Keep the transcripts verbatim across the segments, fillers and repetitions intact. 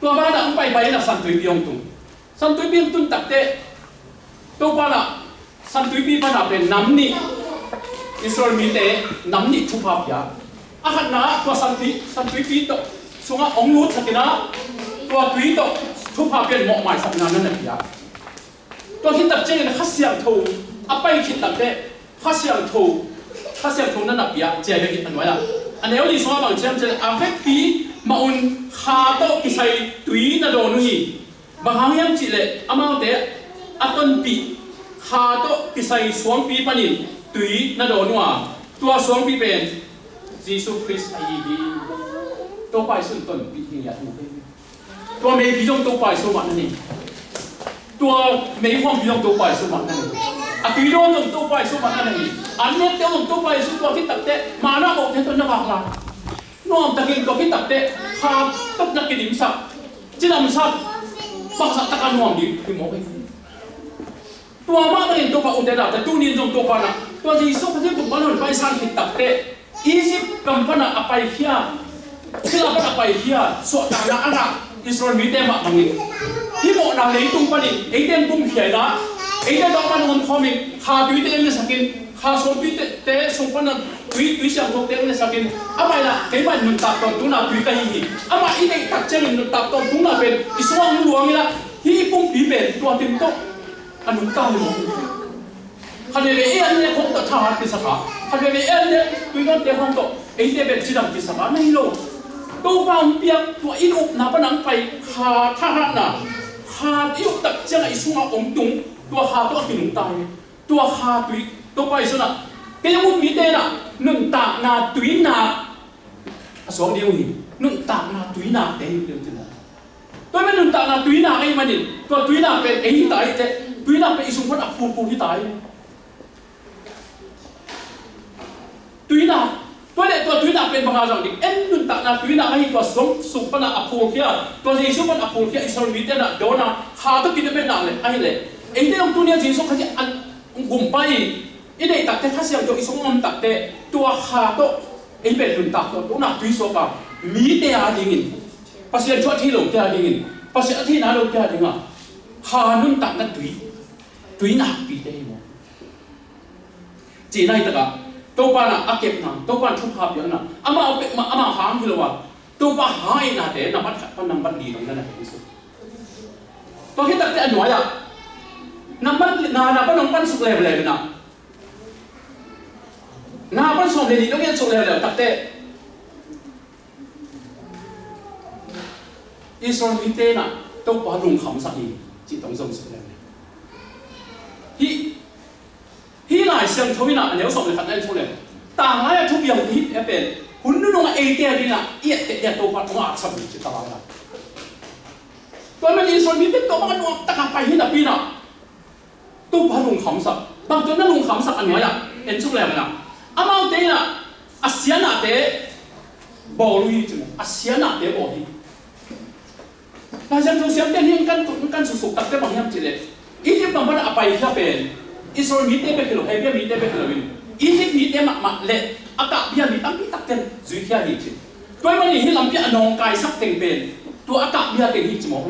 Tua banah hong paipai inah San Tuipi hong tung. San Tuipi hong tun takteh Topa nah San Tuipi panah pen nam nih, Israel mite nam nih thupha pia. A khatna ah tua San Tuipi, San Tuipi tawh sungah hong lutsak inah tua tui tawh thupha pian mawhmaisakna na na pia. Tua khit tak ciangin Kha Siangtho a pai khit takteh Kha Siangtho, Kha Siangtho na na pia cia bek hi a nuai ah. A neu li sungah bang ciam ciam a vekpi mah un kha tawh kisai tui na dawn uh hi. Bang hang hiam cihleh amaute a tonpih kha tawh kisai suangpi panin tui na dawn uh a, tua suangpi pen Jesu Khrist ahi hi. Topa Jesu in tonpih hi ngiat mu hi. Tua meipi zong Topa Jesu mah na nei. Tua meikhuangpi zong Topa Jesu mah na nei. A tui dawn zong Topa Jesu mah na nei. An nette zong Topa Jesu tua khit takteh mana mote tawh na vak la. Nuamtakin tua khit takteh kha tawh na kidimsak, cidamsak, bangzah taka nuam ding hi mawk hi. Tua mah bangin Topa ute naute tuni in zong Topa nah tua Jesu Khazih kum pan hong paisan khit takteh Egypt gam panah a paikhia, thil a pan a paikhia, suahtakna a ngah Israel mite mah bangin hih mawhna leitung panin eite in pumkhia inah eite tawh pan hong khawmin kha tuite in na sakin, kha suangpite sung panah tui, tui siangthote in na sakin, amah inah keimah in nuntak tawntungna tui ka hi hi. Amah i neih tak ciangin nuntak tawntungna pen i sungah hong luang inah hih i pumpi pen tua tim tawh a nungta hi mawk. Khat veve ei an nek hong tawh thahat kisaka, khat veve ei an nek tui dawnte hong tawh eite pen cidam kisaka na hi lo. Topa hong piak tua in upna pan hong pai kha thahatna, kha i up tak ciangah i sungah hong tung tua kha tawh a kinungta hi. Tua kha tui Topa Jesu nah kei a mut mite nah nuntakna tuinak a suak ding uh hi. Nuntakna tuinak te hi ding uh hi. Tua pen nuntakna tuinak ahi manin tua tuinak pen ei hi ta hi teh, tuinak pen i sung pan a phulphul hi ta hi. Tuinak, tua leh tua tuinak pen bang a zang ding? En nuntakna tuinak ahi tua sung, sung pan a phulkhia, tua Jesu pan a phulkhia Israel mite nah dawn a kha tawh kidem en nak leh ahih leh eite zong tuni a Jesu Khazih an gumpa i i neih takteh Kha Siangtho i sung om takteh tua kha tawh ei pen nuntak tawh tuinak tui suak a mite a dingin, Pasian thu a thei lote a dingin, Pasian a theihna lote a dingah kha nuntakna tui, tui nakpite hi maw? Cihna hi takah Topa nah a kepna, Topa in thupha piakna amah peuhmah amah hang hi lo a, Topa hang eihnate nambat khat pan nambat li dong na na hi suk. Tua khit takteh a nuai-ah nambat na, na pan hong pan suk leuleu inah na pan sawm le nih dong en suk leuleu takteh Israel mite nah Topa lungkhamsak hi cih tawh zong suk leuleu. Hih, hih Lai Siangtho inah a neu sawm le khatna en suk leh tanglai a thupiang hih a pen hun nunung a eite a dingah i etteh ding a Topa tungah a sam hi ci ta bang la. Tua man Israel mite tawh bang a nuamtak a pai hi napi inah Topa lungkhamsak. Bang tawh na lungkhamsak a nuai-ah en suk leng inah amaute inah a sianate bawl uh hi ci maw? A sianate bawl hi. Lai Siangtho siamte in kan, kan suksuk takteh bang hiam cihleh Egypt bang pan a paikhia pen Israel mite bek hi lo, Hebrew mite bek hi lo in Egypt mite mahmah le a kahbia mi tampi takte in zuikhia hi ci. Tua ahih manin hih lampi a nawngkaisak teng pen tua a kahbia teng hi ci maw?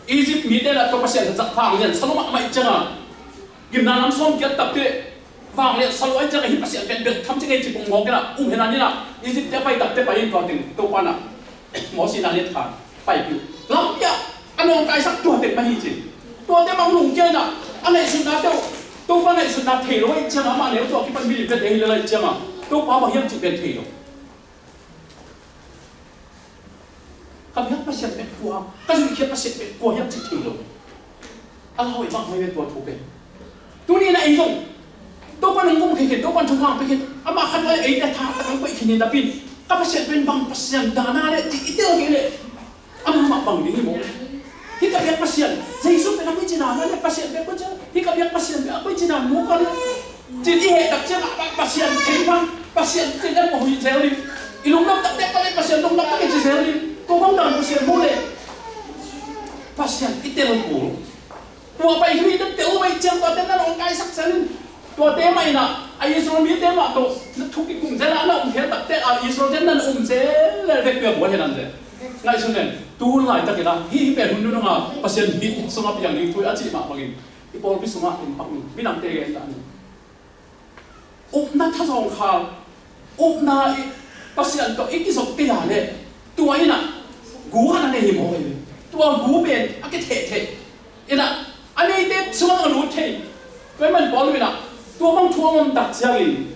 Egypt mite lah tua Pasian zat vanglian sa lo mahmah ahih ciangin gimna nam sawm kiat takteh vanglian sa lo ahih ciangin hih Pasian pen bel tham ci ngei ci pong mawk inah um hen an inah Egypt te a pai takteh pai in tua teng Topa nah Moses in a let khan paipih uh. Lampi ah a nawngkaisak tua teng mah hi ci. Tuate bang lungkia inah a ngaihsutna teuh Topa ngaihsutna thei lo ahih ciangin amah neu tua kipan mi limlet ahih lel ahih ciangin Topa bang hiam cih pen thei lo. Ka biak Pasian pen kua, ka zuihkhiat Pasian pen kua hiam cih thei lo. A lau i bang mai ve tua thu pen. Tuni in a ei zong Topa nong kum khin khin, Topa thupha pia khin, amah khat a eite tha a tang koih khin in napi in ka Pasian pen bang Pasian dan a le cih i tel kei leh amah mah bang ding hi maw? Hih ka biak Pasian Jesu pen a koici dan a le, Pasian pen koici, hih ka biak Pasian pen a koici dan maw ka le. Cin i heh tak ciangah Pasian thei pan, Pasian cin en mawh hi zel ding. I lungdam tak dek ka le Pasian lungdam tak i ci zel ding. Ko bang dan Pasian maw le. Pasian i tel kul. Tua pai hi te tel mai ciang tua te na lawng kaisak zel in. Tua te mai na A Israel mite mah tawh na thuk i kum zel a na um khel takte a Israel te na um zel le vek pia buai hi nan zel. Ngaihsun len tu laitakin ah hih pen hun nunung a Pasian hih sungah piang ding thu a cih mah bangin i pawlpi sungah in pak ni midangte gen ta ni. Upna thazawng khal upna i Pasian tawh i kizop kei a le tua inah gu khat a nei hi maw hi. Tua gu pen a kithehtheh inah a neite sungah a lut thei. Tua i man Paul inah tua bang thu a om tak ciangin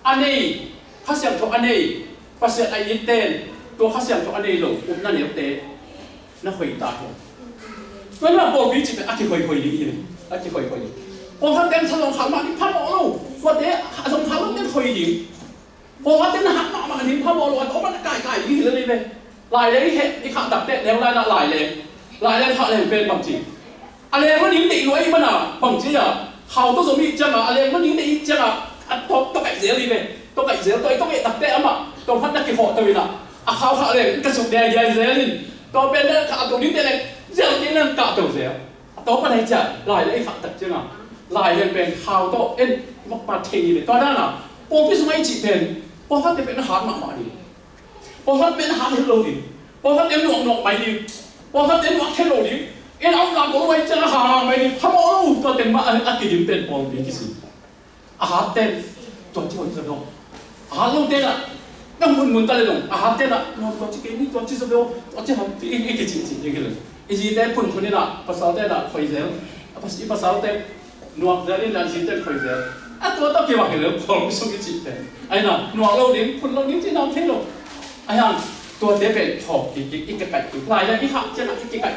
a nei Kha Siangtho a nei Pasian a itte in tua Kha Siangtho a nei lo upna neute na khoi ta hi. Tua na pawlpi cih pen a kikhoikhoi ding hi. A kikhoikhoi ding. Pawlkhat ten sa zong khak mah ding phamawh lo. Tuate a zong khak lo ten khoi ding. Pawlkhat ten na hak mahmah ding phamawh lo. A tawh pan a kaikai ding hi lel hi ve. Laileng i heh i khah takte neu lai na laileng. Laileng khah leng pen bangci. A leng lo ding deih lua i mana bangci a. Khau tawh zom i cianga a leng lo ding deih i cianga a tawh tawh kaih zel hi ve. Tawh kaih zel tawh i tawh kaih takte amah tawh phat na kihawh to ina. A khau khah leng ka suk dei dei zel in. Tua pen na kah to ding te leng zel kei na kah to zel. A tawh pan hei cia lai le i khah tak cianga lai le pen khau tawh en makpa thei ni le tua dana pawlpi sungah i cih pen pawlkhat te pen a hat mahmah ni. Pawlkhat pen a hat hel lo ni. Pawlkhat te nuak nuak mai ni. Pawlkhat te nuak thei lo ni. En a um lam bawl mai cianga hang hang mai ni. Kha bawl lo tua te mah a kidim pen pawlpi kisi. A hat ten tua ci hon sa dong. A hat lo ten ah nang mun mun ta le dong a hat ten ah tua ci kei ni tua ci sa dong tua ci hon i kici ci ding hi le. I zi te phun phun in ah pasal ten ah khoi zel. I pasal te nuak zel in ah zi te khoi zel. A tua ta ki wak hi le khol sung i ci te. Ai na nuak lo ding phun lo ding ci nang thei lo. Ai hang tua te pen thawk ki ki i ka kai ki lai le i khak ciang ah i ki kai.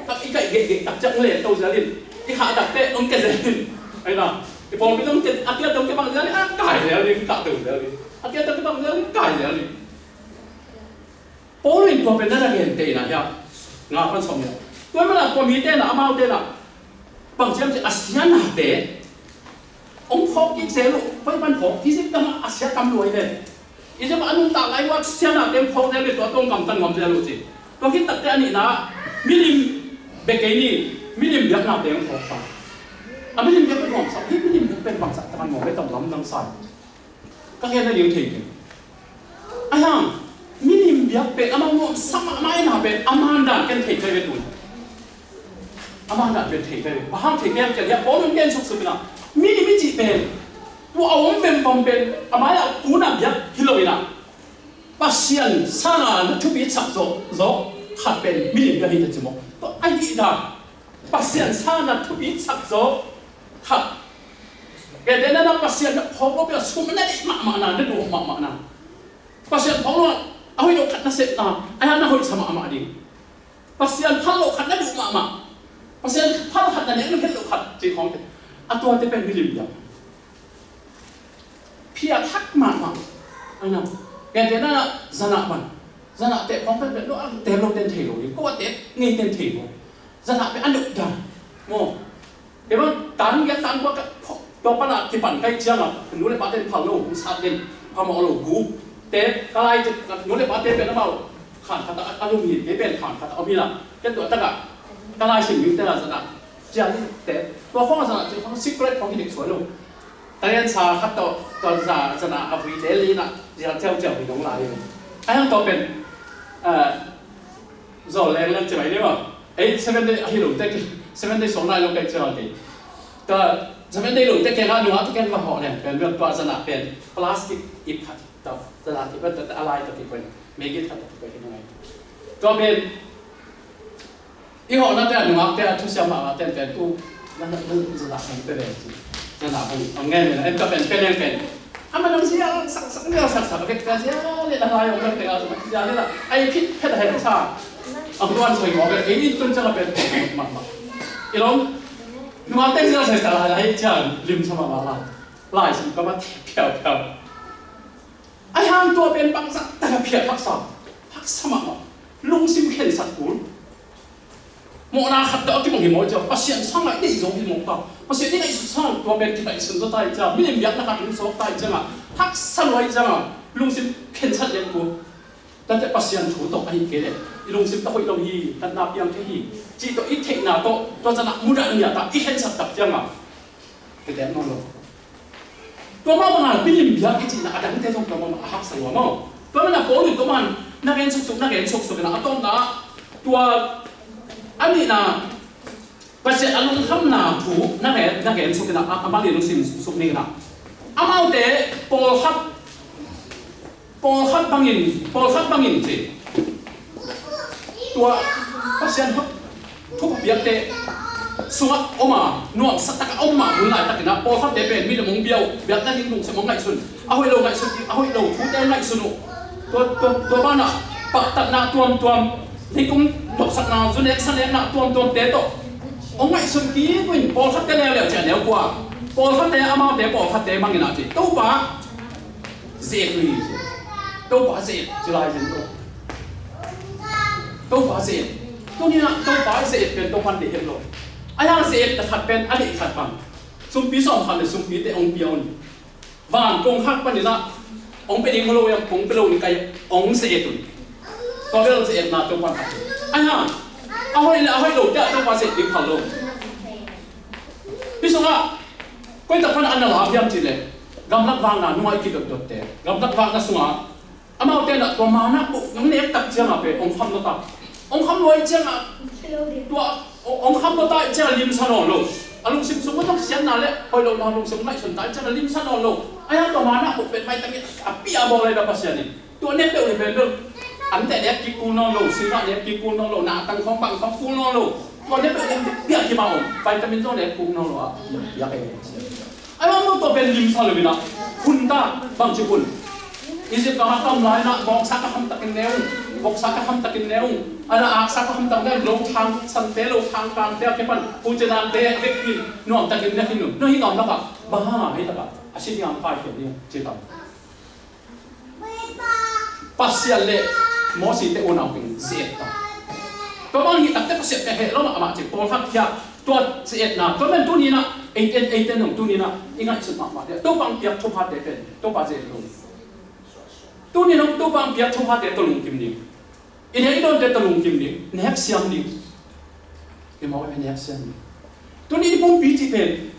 Tak i kai gek gek tak ciang le to zel in i khak tak te ong ke zel in. Ai na I pawlpi dong ke a tia dong ke bang zel a kai zel ding ka dong zel ding a tia dong ke bang zel ding kai zel ding. Paul in tua pen na gen te na hia nga pan som ya. Tua mana tua mi te na amau te na bang siam si a sia na te ong khawk kik zel uh pai pan khawk Egypt tama a sia tam luai le. Egypt a nuntak lai uat sianate phawk zel le tua tawngkam tan ngam zel uh ci. Tua khit takte a nihna milim bek kei ni milim biaknate hong phawk ta. A milim biak pen nuamsak hi milim biak pen bangsak takan nuam le tam lam nang sai. Ka khen na ding thei kei. A hang milim biak pen amah nuamsak mahmah ina pen a man dan ken thei thei ve tun. Amah na pen thei kai bang hang thei kai kian hiah Paul in gen suksuk ina milim i cih pen tua a om vempam pen amah a tuna biak hi lo ina Pasian sanga na thupi sak zawh zawh khat pen milim biak hi ta ci maw? Tua a hih dan Pasian sanga na thupi sak zawh khat. Ken te na na Pasian na phawk lo pia sum na dih mahmah na na duh mahmah na Pasian phawk lo a hoih lo khat na sep na a na hoih sa mahmah ding. Pasian phal lo khat na duh mahmah. Pasian phal khat na neng na phet lo khat cih khawng te a tuate pen milim biak. Phiat hak mahmah. Aina. Gentehna zanah bang zanah teh khawng pen pen lo a tem lo ten thei lo ding ko a teh ngei ten thei lo. Zanah pen a duh dan maw? Kei bang tan giat tan kua tua pana kipan kai cianga nu le pate phal lo hong sat den phamawh lo gu te ka lai nu le pate pen amau khan khata a lum hi kei pen khan khata om hi la ken tua taka ka lai sim ming tena zana ciang te tua khong zana ciang khong secret khong hi dik suai lo. Talian sa khat to tua za zana a vui te li na zial ciau ciau hi dong lai. Ai hang to pen Zol leng leng ci mai ni maw? Ei, seven day ahi lo te ki, seven day sawm nai lo kai ci lo te. Ta seven day lo te ke nga nunga te ken va ho leng pen vel tua zana pen plastic ip khat ta zana ki pen ta alai ta ki pen megi khat ta ki pen ngai. Tua pen i ho na te nunga te a thusia ma ten pen u na na zana pen pe pen ci. Zana pen ngai pen ta pen pen pen. Ama nang sia sak sak ni sak sak vek ta sia le la lai ong te la sia le la ai phit phet hai sa. Ang luan soi mo ve ei in tun chang a pen ma ma. I long nuam teng sia sai ta lai lai cha lim sa ma ma la. Lai sim ka ma phiau phiau. Ai hang tua pen bang sak ta phiau hak sa. Hak sa ma ma. Lungsim khen sak kul. Mawhna khat tawh a kimawh hi maw cia, Pasian sang a i neih zo hi maw ta. Pasian i neih suk sang tua pen kinaih sun zaw ta hi cia, milim biakna khat hong sawk ta hi cianga, haksa lua hi cianga, lungsim khensat lian kul. Tate Pasian thu tawh ahi kei leh, i lungsim tawh hoih lo hi, natna piang thei hi, cih tawh i theihna tawh, tua canah mudah nia ta, i khensat tak cianga. Kei tek nawn lo. Tua mah bangah milim biak i cihna a dangte zong tua mah a haksa lua maw. Tua mana Paul in tua man na gen suksuk, na gen suksuk ina a tawpna tua a nihna Pasian a lungkhamna thu na gen, na gen suk ina a, a mah lungsim suk ni ina. Amaute pawlkhat, pawlkhat bangin, pawlkhat bangin ci. Tua Pasian thupha piakte sungah om a, nuamsa taka om a, hun laitakin a pawlkhatte pen mi le mong biau, biakna ding lungsim hong ngaihsun. A hoih lo ngaihsun, a hoih lo thute ngaihsun uh. Tua, tua, tua banah paktatna tuamtuam, leitung nopsakna, zu nek sa nekna tuamtuamte tawh hong ngaihsun kik uh in pawlkhatte leuleu ciah neu kua. Pawlkhatte amaute pawlkhatte mangin a ci. Topa ze-et uh hi ci. Topa ze-et ci lai zin lo. Topa ze-et. Tuni-ah Topa ze-et pen Topa deih het lo. A yang ze-et khat pen a deih khat bang. Sumpi sawm khat le sumpite hong pia un. Van kong hak panin ah hong pe ding lo, hong pe lo ni kai hong ze-et un. Tua bel ze-etna Topa khat. Ai ha. A hoih le a hoih lo te ah Topa ze-et ding phal lo. Hi sungah koi tak pan an na lam hiam cih leh gamlak vakna nungah i kidotdotte gamlak vakna sungah amaute na tua mana uh hong nek tak ciangah pe hong kham lo ta. Hong kham lo ai ciangah tua hong kham lo ta ai ciangah limsa nawn lo. A lungsim sung uh tawh siatna le hoih lohna lungsim ngaihsun ta ai ciangah limsa nawn lo. Ai a tua mana uh pen maitangin a pia bawl ai da Pasian in. Tua nek peuh le pen lo. An teh nek kik kul nawn lo, singah nek kik kul nawn lo, na tang khawng bang khawng kul nawn lo. Tua nek peuh le piak hi ma om. Vitamin zong nek kul nawn lo a. Piak ai. Ai bang tua pen limsa lo ina hun ta bang ci hun. Egypt gam a kam lai na bawksa ka hamtakin ne ung, bawksa ka hamtakin ne ung. Ana aksa ka hamtak ne ung, lo thang sante lo thang kangte a kipan pu ci nante a vekpi nuamtakin ne hin ung. No hi gam laka bang hang a hi taka a si niang kai hiam ni ci tam. Pasian le Moses te unau pen ze-et ta. Tua bang hi takte Pasian pen heh lo mahmah ci pawlkhat khia tua ze-etna tua men tuni na eiten eiten nong tuni na i ngaihsut mahmah dia Topa hong piak thuphate pen Topa ze-et lo. Tuni nong Topa hong piak thuphate tua lungkim ding. I nek i dawnte tua lungkim ding. Nek siam ding. I mau i nek siam ding. Tuni i pumpi ci pen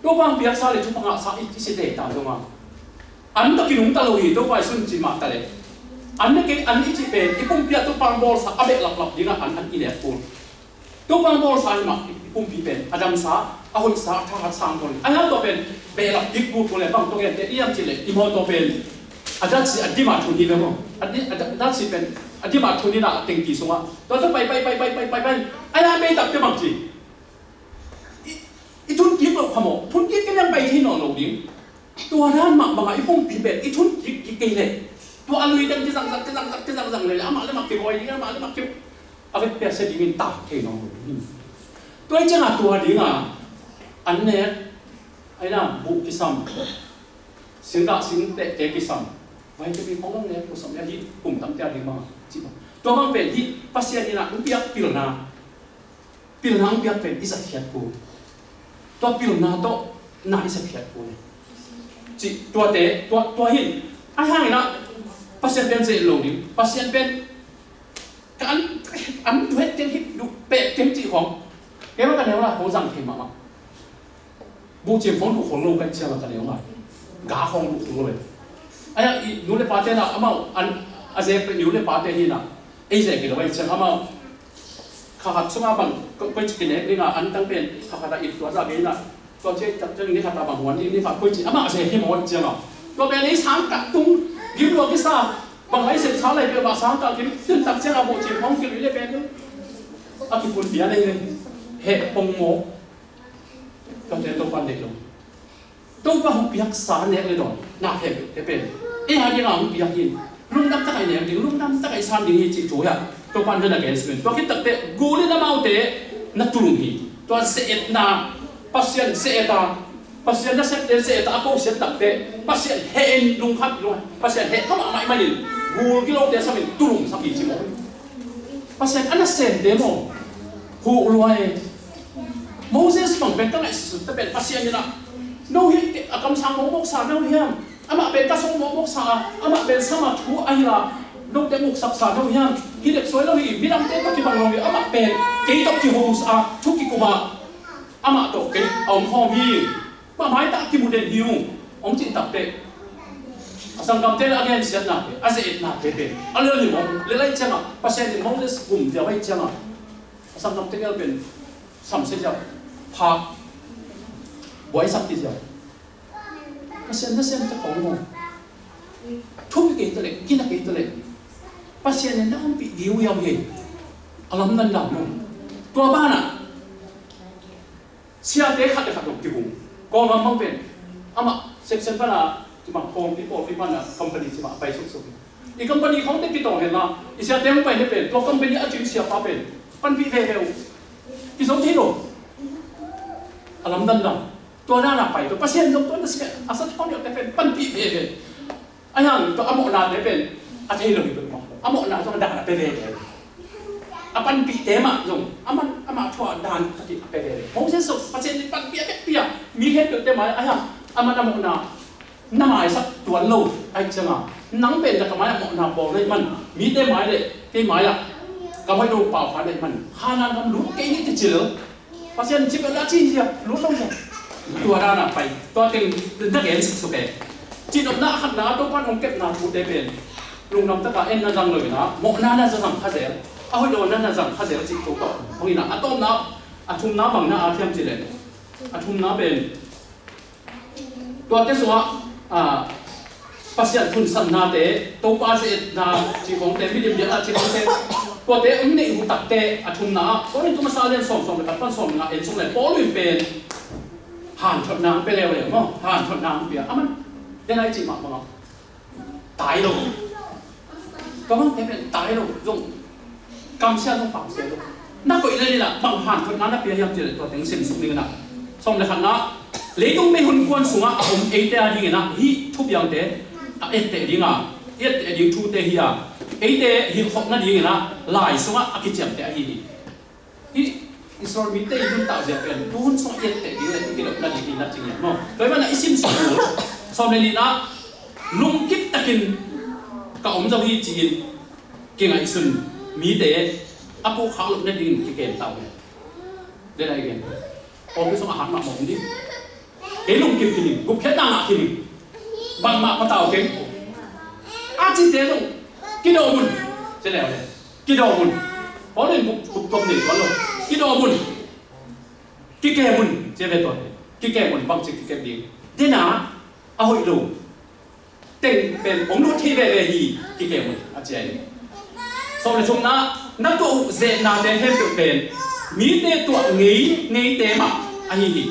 Topa hong piaksa le thupha ngahsa i, i si te ta zong a. An tawh kinungta lo hi, Topa i sun ci mah ta le. An ne kei, an i cih pen, i pumpi ah Topa hong bawlsa a behlaplap dingah an, an i nek kul. Topa hong bawlsa hi mah, i pumpi pen, a damsa, a hoihsa, a thahat sang kul. A hiam tua pen, behlap dik kul kul le bang tua gente i hiam cih le, i mawtaw pen. A datsi a dim a thun hi ve maw. A di, a da, datsi pen, a dim a thun hi na a tengki sungah. Tua tua pai, pai, pai. A hiam bei tak te bang ci. I, i thun kik loh phamawh, thun kik kei leng pai thei nawn lo ding. Tua dan mah bangah i pumpi pen i thun kik kik kei leh tua a lui teng kizangzang, kizangzang, kizangzang leh amah le mah kibawi ding, amah le mah ki a vekpi a sia dingin tak thei nawn lo ding. Tua i ciangah tua dingah an nek, ai na, buh kisam, singkah singtehte kisam, vitamin khong lam nek, kusam nek hi kum tamte a ding bangah cih bang. Tua bang pen hi Pasian in ah hong piak pilna. Pilna hong piak pen i zatkhiat kul. Tua pilna tawh na i zatkhiat kul. Cih tuate, tua, tua hin. Ai hangin ah Pasian pen ze-et lo ding. Pasian pen ka an, an duhet keng hip duh pek keng cih khawng. Keimah ka neu la khawng zang thei mahmah. Buhcim khawng duh khol lo ka hih ciangah ka neu ngai. Ga khawng duh khol lo eh. Ai ah i nu le pate na amau an a zek pen nu le pate hi na. Ei zek hi lo eh ciang amau. Kha khat sungah bang ko, koici kinek ding a an tang pen kha khat a it tuat a bei na. Tua ciang tak ciang ni khat a bang huan ni, ni khat koici amah zek hi maw eh ciang a. Tua pen ei sang tak tung gim lua kisa bang lai sep sa lai peuh mah sang tak gim tun tak ciang a buhcim khawng kilui le pen. A kipun pian ei le. Heh pong maw. Tua te Topa deih lo. Topa hong piaksa nek le dawn na khempeuh te pen ei a dingah hong piak hi. Lungdam takin nek ding, lungdam takin san ding hi cih thu hi a. Topa na na gen sungin tua khit takte gul in amaute na tulung hi. Tua ze-etna Pasian ze-et a, Pasian nasepte ze-et a, a ko siat takte Pasian heh in lungkhat lua, Pasian heh kamah maimai in gul gilote samin tulungsak hi ci maw. Pasian a nasemte maw huh lua e. Moses bang pen ka ngaihsut ta pen Pasian in ah no hi a kamsang mawkmawksa no hiam? Amah pen ka song mawkmawksa a, amah pen sama thu a hila note muksaksa no hiam? Hi dek suai lo hi, midangte tawh kibang lo hi, amah pen kei tawh kihosa a thu kikum a amah tawh kei a om khawm hi. Mah maitah kimu den hi uh. hong cih takteh, a sanggamte le a gensiatnate, a ze-etnate pen a lel hi mawk. Lel ahih ciangah Pasian in Moses gum ziau ahih ciangah a sanggamte gel pen samsia ziau, phak, buaisak ti ziau. Pasian nasem te khawng maw, thupi kei ta leh, gina kei ta leh, Pasian in na ompih diu hiam hi. A lamdang dan maw. Tua banah siate khat le khat dong kihung. Kawlgam bang pen amah section pana cimah, kawngpi pawlpi pana company cimah a pai suksuk. I company khawngte kitawng henla, i siate hong pai ne pen tua company a cing siapa pen panpih veve uh. Kizo thei lo. A lamdang dan. Tua dana pai tua Pasian zong tua na sia a sa thawn te pen panpih veve. A hiang tua a mawhnate pen a thei lo hi peuh mah. A mawhna zong a dan a pia veve. A panpihte mah zong amah, amah thu a dan a pia veve. Moses zong Pasian in panpih a pia, mi khempeuhte mai a hiang amah a mawhna na maisak tuan lo ahih ciangin, nang pen na ka mai a mawhna bawl na hih man, mite mai le kei mai ah ka hoih lo pau kha na hih man, Kanaan gam lut kei ni, teci lo. Pasian cih bel a ci zia, lut lo zia. Tua dana pai. Tua teng na gen suksuk e. Cihnopna a khatna, Topa'n hong kepna thute pen lungdam taka en na zang lo in ah, mawhna na zang kha zel, a hoih lo na na zang kha zel cih thu tawh hong in ah, a tawpna, a thumna bang na at hiam cih leh, a thumna pen tuate sungah, ah, Pasian thunsannate, Topa ze-etna cih khawngte, milim biakna cih khawngte, tuate hong neih uh takteh a thumna ah, Korin thu masa lian sawm, sawm le khat pan sawm le nga en suk leh Paul in pen hanthotna hong pia leuleu maw, hanthotna hong pia. Aman, den ai cih mah bangah tai lo. Tua bang te pen tai lo zong, kamsia zong pangsia lo. Na koih lel in ah bang hanthotna na pia hiam cih leh tua teng sim suk ning in ah. Sawm le khatna, leitung mei hun kuan sungah a om eite a ding in ah hih thupiangte a etteh ding a, etteh ding thute hi a, eite hilhkhop nading in ah lai sungah a kiciamteh ahi hi. Hih Israel mite i nuntak zia pen tuhun sungah i etteh ding le i kidop nading hi na ci ngiat maw. Tua hi banah i sim suk uh, sawm le nihna, lungkip takin ka om zo hi ci-in kingaihsun mite a pukkhak loh nadingin kikem ta uh hi. Den a i gen, pawlpi sungah a hat mahmah om ding. Kei lungkip khin ing, gupkhiatna ngah khin ing. Bangmah patau keng. A cite zong kidawm un. Ci leuleu, kidawm un. Paul in gup, gup tuam nei tuan lo. Kidawm un. Kikem un. Ci ve tuan. Kikem un, bangci kikem ding. Dena a hoih lo teng pen hong lut thei veve hi, kikem un, a ci a hi. Sawm le thumna, na tuah uh ze-etnate khempeuh pen mite tuah ngei ngeite mah ahi hi.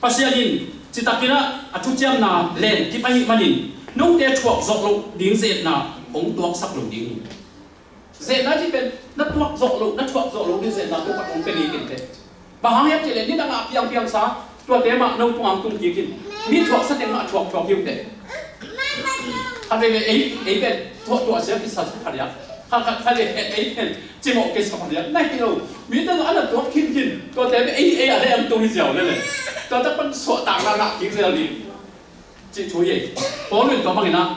Pasian in citakin ah a thuciamna lenkip ahih manin note thuak zawh loh ding ze-etna hong tuaksak lo ding hi. Ze-etna cih pen na thuak zawh loh, na thuak zawh loh ding ze-etna Topa'n hong pia ngei kei teh. Bang hang hiam cih leh nidang a piangpiangsa, tuate mah no tungah hong tung kik in. Mi thuaksa teng mah thuak thuak hi uh teh. Khat veivei ei, ei pen thuak thuak sia kisa pha diak. Khat khat khat veivei ei pen cimawh kisa pha diak. Na hi lo. Mite zong a na thuak khinkhin. Tuate pen ei, ei a leh hong tung hi ziau lel e. Tua tak pan suahtakna ngah kik zel ding cih thu hi. Paul in tua bangin ah,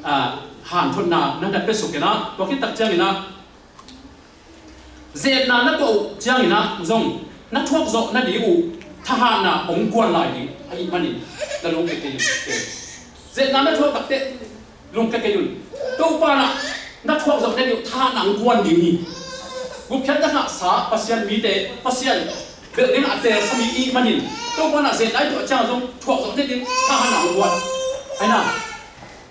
ah, hanthotna na na pia suk in ah, tua khit tak ciangin ah, ze-etna na tuah uh ciangin ah zong na thuak zawh nading uh thahatna hong guan lai ding ahih manin na lungkia kei un. Ze-etna na thuak takteh lungkia kei un. Topa in ah na thuak zawh nading uh thahatna hong guan ding hi. Gupkhiatna ngahsa Pasian mite, Pasian belh dingin a teelsa mi i hih manin, Topa in ah ze-etna i tuah ciang zong thuak zawh nading thahatna hong guan. Ahi na,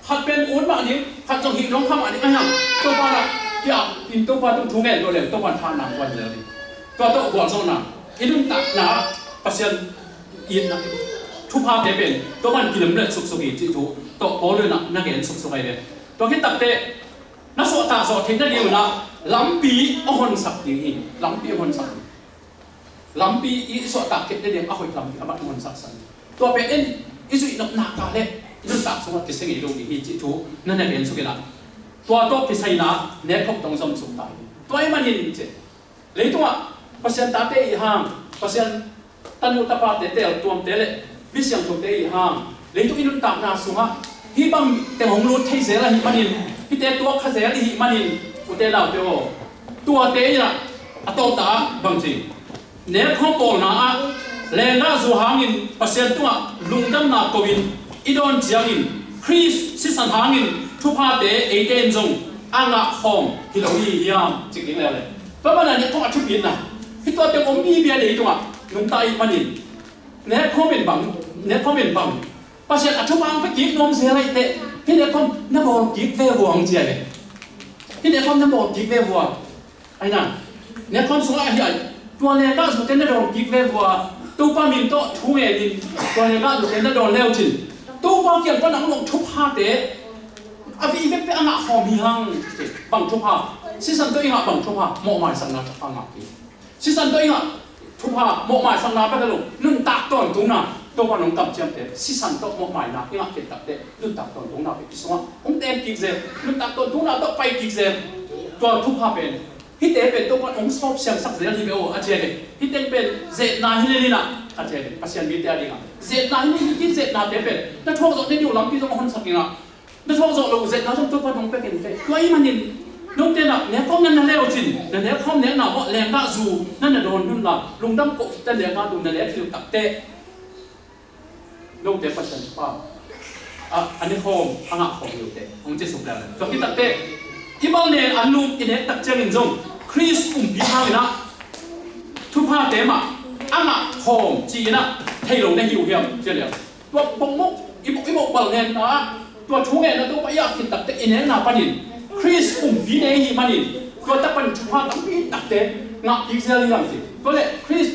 khat pen ut mah ding, khat zong hih nuam kha mah ding, ahi hang Topa in ah, hi a, in Topa tung thu ngen lo leng Topa in thahatna hong guan zel ding. Tua tawh gualzawhna, i nuntakna ah Pasian itna, thuphate pen Topa in kilemlet suksuk hi cih thu tawh Paul in ah na gen suksuk ahi ve. Tua khit takteh na suahtak zawh theih nading un ah lampi hong honsak ding hi. Lampi hong honsak ding. Lampi i suahtak theih nading a hoih lampi a bat hong honsak san. Tua pen en i zuih nop nak a le i nuntak sungah kisia ngei lo ding hi cih thu na na gen suk in ah, tua tawh kisaina nekkhop tawh zom suk ta hi. Tua ahih manin ci, leitungah Pasian tate i hang, Pasian tanu tapate, teeltuamte le mi siangthote i hang, leitung i nuntakna sungah hih bang teng hong lut thei zel ahih manin, hihte tuak kha zel i hih manin, ute naute aw, tuate in ah a tawpna ah bang ci, nekkhop bawlna ah lenggahzu hangin Pasian tungah lungdamna ko-in i dawn ciangin Khrist sisan hangin thuphate eite in zong a ngah khawm hi lo i hi hiam, ci kik leuleu. Tua manin a nek khawm a thupitna, hih tua teng om mi bia leitungah nungta i hih manin nek khawm in bang, nek khawm in bang, Pasian a thupha hong pia kik nuam zel ahih teh, hih nek khawm na bawl kik ve vua hong ci a ve. Hih nek khawm na bawl kik ve vua. Ahi na, nek khawm sungah ahi ai, tua lenggah zute na dawn kik ve vua, Topa min tawh thu ngenin, tua lenggah zute na dawn le uh cin, Topa kiang pan a hong luang thuphate a vei vekte a ngah khawm hi hang. Bang thupha? Sisan tawh i ngah bang thupha? Mawhmaisakna thupha ngah kik. Sisan tawh i ngah thupha, mawhmaisakna bek hi lo, nuntak tawntungna, Topa nong kamciamte sisan tawh mawhmaina i ngah khit takteh nuntak tawntungna bek i sungah hong teng kik zel, nuntak tawntungna tawh pai kik zel. Tua thupha pen, hihte pen Topa hong sawp siangsak zel hi ve aw, a ci a ve. Hihte pen zetna hi lel in ah, a ci a ve. Pasian mite a dingah zetna hi lel in, hih zetnate pen na thuak zawh nading uh lampi zong a honsak in ah, na thuak zawh loh uh zetna zong Topa hong pia kei in teh. Tua ahih manin note in ah nek khawm na na le uh cin, na nek khawm nekna uah lenggah zu na na dawn un la, lungdam koh khit teh, lenggah zu na le thil takteh note Pasian pa a, a nek khawm, a ngah khawm hi uh teh, hong ci suk lel. Tua khit takteh i bang ne an lum i nek tak ciangin zong Khrist kumpi hangin ah thuphate mah a ngah khawm ci-in ah thei lo na hi uh hiam, ci a leh. Tua pongmawh, i mawh, i mawh bal ngenna ah, tua thu ngenna Topa i ap khit takteh i nekna panin Khrist kumpi ne i hih manin tua tak pan thupha tampi takte ngah kik zel hi hang ci. Tua leh Khrist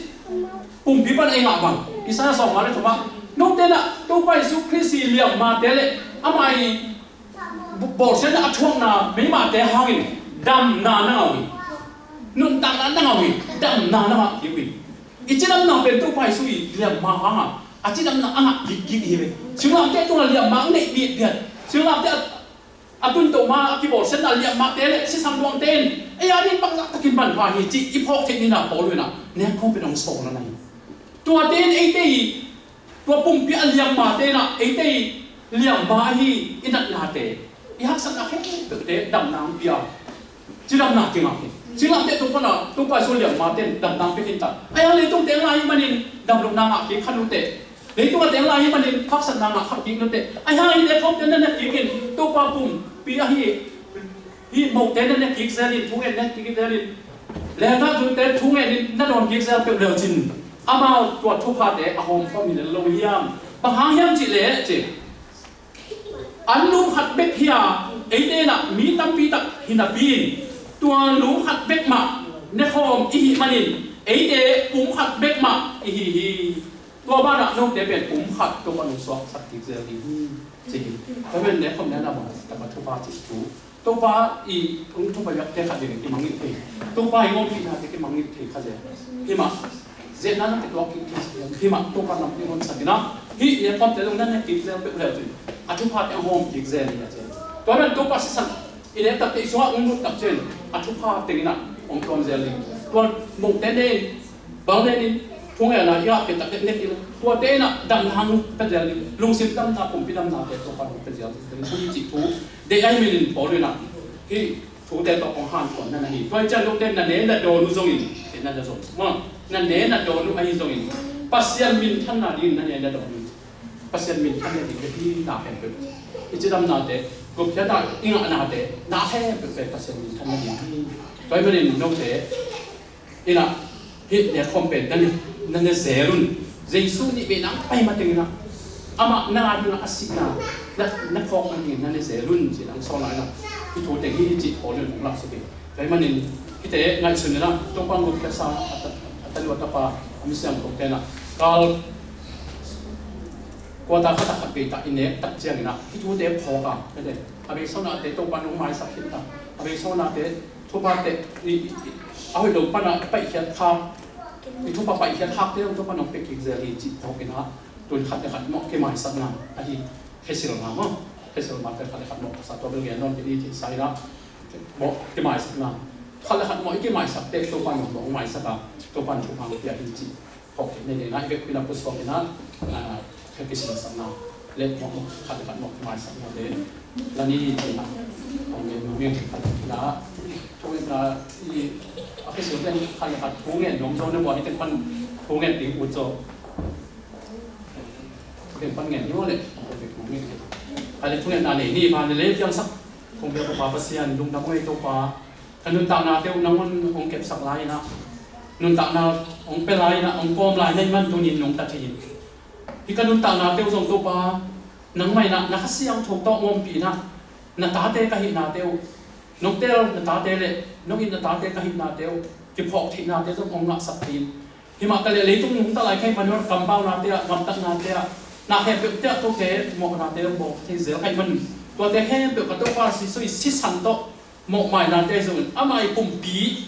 kumpi pan ei ngah bang, Isaiah sawmnga le thumah, note in ah Topa Jesu Khrist i liammate le amah i bawlsiatna a thuakna meimahte hangin damna na ngah uh hi. Nuntakna na ngah uh hi. Damna na ngah kik uh hi. I cidamna pen Topa Jesu i liamma hanga a cidamna a ngah kikkik hi ve. Singlamteh tungah liamma a neih biatbiat, singlamteh a, a tuntoh ma a kibawlsiatna liammate le sisan luangte in ei a ding bangzah takin manpha hi cih i phawk theih ni-in ah Paul in ah nek khawm pen hong sawlna hi. Tuate in eite i, tua pumpi a liammate in ah eite i liamma ahi i natnate, i haksatna khempeuhte damna hong pia. Cidamna kingah hi. Singlamteh tung pana Topa Jesu liammate in damna hong pia khin ta. Ahi hang leitung teng lai ahih manin damlohna ngah kik kha nu teh. Leitung a teng lai ahih manin haksatna ngah kha kik nu teh. Ahi hang hihte khawmte na nek kik in, Topa pumpi ahi, hih mote na nek kik zel in, thu ngen nek kik zel in, lenggah zute thu ngen in na dawn kik zel peuh le uh cin, amau tua thuphate a hawm khawm hi lel lo hiam? Bang hang hiam cih leh ci, an lum khat bek hi a, eite in ah mi tampi tak hi napi in, tua lum khat bek mah ne khawm i hih manin eite pum khat bek mah i hi hi. Tua banah note pen pum khat Topa nong suaksak kik zel ding hi, ci hi. Tua pen ne khawm ne na bang, Topa thupha cih thu, Topa i hong thupha biakte khat ding kimangngilh thei, Topa i ngawmpihnate kimangngilh thei kha zel. Himah zetna na kituak kik thei, himah Topa lampi honsak in ah, hih ne khawmte zong na ne kik zel peuh le uh cin, a thuphate hong hawm kik zel hi a ci. Tua pen Topa sisan i nek takteh i sungah hong lut tak ciang a thupha teng in ah hong tuam zel ding. Tua mote ne in, bang ne in, thu ngenna i ngah khit takteh nek in, tuate in ah damna hong pia zel ding, lungsim damna, pumpi damnate Topa hong pia zel ding hi cih thu deih ahih manin Paul in ah hih thute tawh hong hanthawn na hi. Tua hi ciang note na ne na dawn uh zongin, na ne na dawn uh, na ne na dawn uh ahi zongin Pasian minthanna dingin na ne na dawn uh. Pasian minthan nading hi na khempeuh, i cidamnate, gupkhiatna i ngahnate, na khempeuh pen Pasian minthan nading hi. Tua ahih manin note in ah hih ne khawm pen na ne, na ne zel un. Jesu nih vei nang pai mateng in ah, amah na dingin ah a sihna na, na phawk nadingin na ne zel un ci-in hong sawlna in ah, hih thu teng hi cih Paul in hong lak suk hi. Tua ahih manin hihte ngaihsun in ah, Topa hong gupkhiatsa a ta, a tanu a tapa, a misiangthote in ah kal quarter khat ah khat vei tak i nek tak ciangin ah hih thute phawk a, hihte a beisaunate Topa in hong maisak khin ta, a beisaunate, thuphate i, i, i, a hoih lo pana paihkhiat khak, i thupha paihkhiat khakte zong Topa in hong pia kik zel hi cih phawk in ah, tun khat le khat mawh kimaisakna ahi, khesilna maw, khesilna pen khat le khat mawh kasa, tua bel gen nawn kei ni cih sa in ah, mawh kimaisakna, khat le khat mawh i kimaisak teh Topa in hong maisak a, Topa in thupha hong pia hi cih phawk kik ni. Nidang i vekpi in ah pusuak in ah, ah, khe kisinsakna le mawh, khat le khat mawh kimaisaknate la ni ci-in ah hong gen nuam ing. Khat le khat thu ngen, ah, i, a kisilte khat le khat thu ngen nuam zaw na, bua hih teng pan thu ngen ding ut zaw. Hih teng pan ngen hi maw leh, hong gen A le thungetna nei ni, pa le piangsak kong pia Topa Pasian, lungdam ong ei Topa. Ka nuntaknate uh nang un ong kepsak lai inah, nuntakna ong pia lai inah, ong kawm lai na hih man tunin nong ta thei in. Hih ka nuntaknate uh zong Topa, nangmah inah na Kha Siangtho tawh ong ompih inah, na tate ka hihnate uh, nong teel na tate le nong it na tate ka hihnate uh kiphawk theihnate zong ong ngahsak thei in. Himah ta le leitung nungta lai ka hih manin kampaunate ah, gamtatnate ah, na khempeuhte ah tuate mawhnate ong bawl thei zel ka hih manin, tuate khempeuh ka Topa Jesuh i sisan tawh mawhmainate zongin, ama i pumpi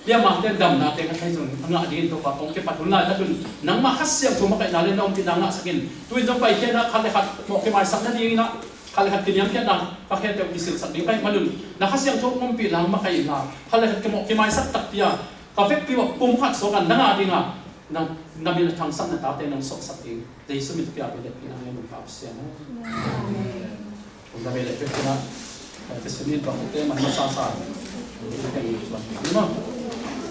biamate damnate ka thei zongin, a ngah dingin Topa kong kipat hun laitak un nangmah Kha Siangtho makaihna le na ompihna ngahsak in. Tu-in zong Paikhiatna khat le khat mawh kimaisak nadingin ah, khat le khat kiniamkhiatna ka khempeuh kisilsak ding ka hih manin, na Kha Siangtho ompih lang makaih in la, khat le khat kimawh kimaisak takpi a, ka vekpi uh a pumkhat suak a nang a ding a, na, na min a thangsak na tate nong suahsak ding Jesuh min tawh kiapih le pina ngai nong kap siang. Amen. Kong da ve le pek pina, eh, ka sinin bang te man masa sa. Amen.